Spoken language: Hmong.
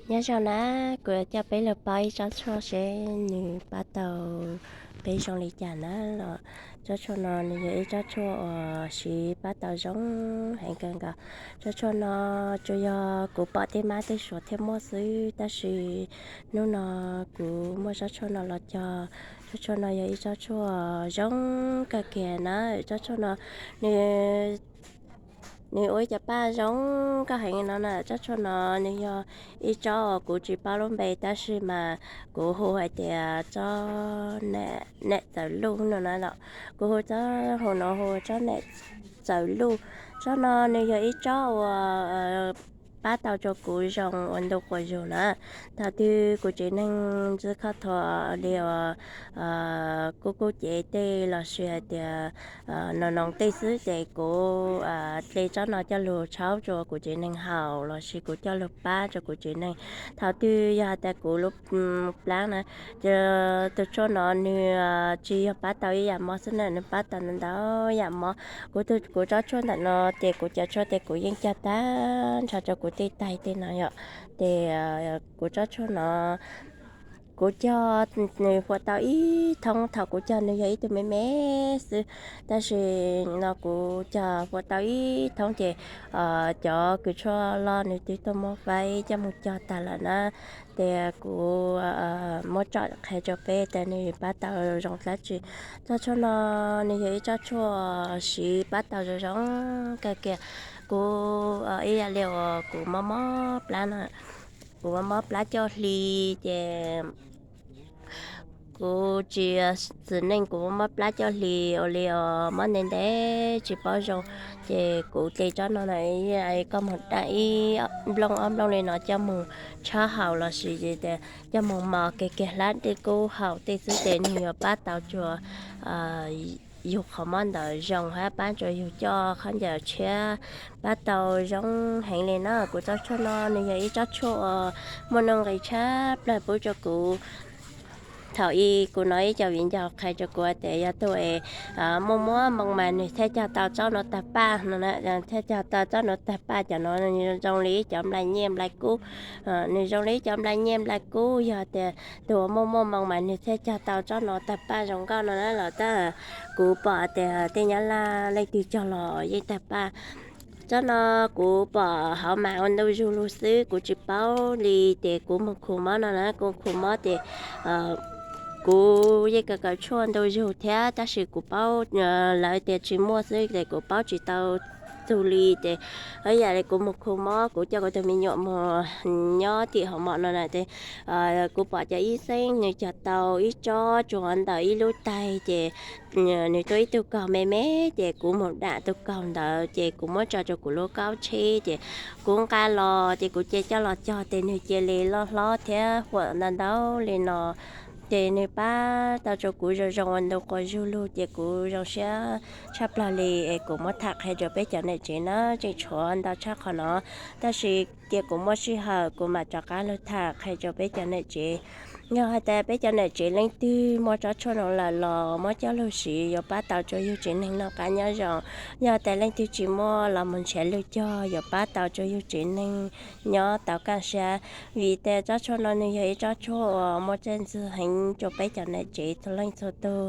Nyob zoo na, kuv yuav coj peb los paub ib tsob tshuaj seb nws pab tau peb zoo li cas na los. Tsob tshuaj no nws yog ib tsob tshuaj uas siv pab tau zoo heev kawg nkaus. Tsob tshuaj no tsuas yog kuv pom tej mab tej suav thiaj muaj xwb, tab sis hnub no kuv muaj tsob tshuaj no los cog. Tsob tshuaj no yog ib tsob tshuaj zoo kawg kiag na. Tsob tshuaj no nws nws ua ib co paj zoo nkauj heev no na. Tsob tshuaj no nws yog ib tsob uas kuv tsis paub lub npe, tab sis mas kuv hu hais tias tsob nam txawm luj no na los. Kuv hu tsob hu no hu tsob nam txawm luj. Tsob no nws yog ib tsob uas pab tau rau kuv zoo ua ntu quas zug na. Thaum twg kuv tsev neeg ntxwb kho thuam li uas kub kub cev tej lossis hais tias no noo tej xwb ces kuv hle tsob no coj lug tshaub rua kuv tsev neeg haus lossis kuv coj lug pab rua kuv tsev neeg. Thaum twg yog hais tias kuv lub plab na, ces tus tshuaj no nws tsis yog pab tau ib yam mob xwb na, nws pab tau ntau yam mob. Kuv, kuv tsob tshuaj ntawm no ces kuv cov tshuaj ces kuv yeej cog tag nrho rau kuv tej tais tej no yom. Ces kuv tsob tshuaj no kuv cog nws huam tau ib thoob, thaum kuv cog nws yog ib tug me me xwb, tab sis no kuv cog huam tau ib thoob ces cov kws tshuaj loj nws twb tuaj muab faib coj mus cog tag lawm na. Ces kuv muab tsom qhia rau peb tias nws pab tau zoo dab tsi. Tsob tshuaj no nws yog ib tsob tshuaj siv pab tau zoo zoo kawg kiag. Kuv ib yam li uas kuv mob mob plab no, kuv mob mob plab coj hli ces kuv tsis xwm neej, kuv mob mob plab coj hli ua li uas mob ntev ntev tsis paub zoo, ces kuv hle tsob no na, koj mus dam ib nplooj ob nplooj li no coj mus tshab haus lossis coj mus mos kiag kiag hlab dej kub haus tej xwb ces nws yuav pab tau rua yug qhov mob ntawd zoo hab pab rua yug coj khaub ncaws tshiab pab tau zoo heev li na. Kuv tsob tshuaj no nws yog ib tsob tshuaj uas muaj nuj nqis tshaj plawg pub rua kuv. Thaum ub kuv hnov ib co viv ncaus qhia rua kuv tias yog tug es muaj muaj moo mas nws thiaj cog tau tsob no tag paj no, thiaj cog tau tsob no tag paj. Cov no zoo li ib cov nplai nyiaj nplai kub, nws zoo li ib cov nplai nyiaj nplai kub. Yog tias tug uas muaj muaj moo mas nws thiaj cog tau tsob no tag paj zoo nkauj no na los. Tab kuv pom tias tej nyab laj leej twg cog los yeej tag paj. Tsob no kuv pom hauv mas ua ntu zug lug xwb, kuv tsis paub li ces kuv mus khu mob no na, kuv khu mob ces kuv yeej kaw kaw tshuaj ntu zug thiab, tab sis kuv paub lawv tias tsis muaj xwb ces kuv paub tsis tau txug li ces ib yam li kuv mus khu mob, kuv coj kuv tug me nyuam mus nyob tim hauv mom no na ces kuv pom cov ib xeeb nws cog tau ib tsob tsuas ntawm ib lub taig ces nws tuaj ib tug kaug me me ces kuv mus dam tug kaug ntawd ces kuv muab tso rua kuv lub kaub tsheb ces kuv nqa los ces kuv cia coj los cog ces nws cia li loj hlob thiab huam ntau ntau li no. Ces nws pab tau rua kuv zoo zoo ua ntu quas zug lug ces kuv zoo siab tshaj plawg li es kuv muab tham qhia rua peb cov niam tsev na. Tseem tshuav ntau tshaj qhov no, tab sis cia kuv muaj sij hawm kuv mam rov qab lug tham qhia rua peb cov niam tsev. Yog hais tias peb cov niam tsev leej twg muaj tsob tshuaj no lawm los muab coj lug siv yuav pab tau rua yug tsev neeg noj qab nyob zoo. Yog hais tias leej twg tsis muaj los mus nrhiav lug cog yuav pab tau rua yug tsev neeg nyob tau kaj siab. Vim tias tsob tshuaj no nws yog ib tsob tshuaj uas muaj txiaj ntsig heev rua peb cov niam tsev txhua leej txhua tug.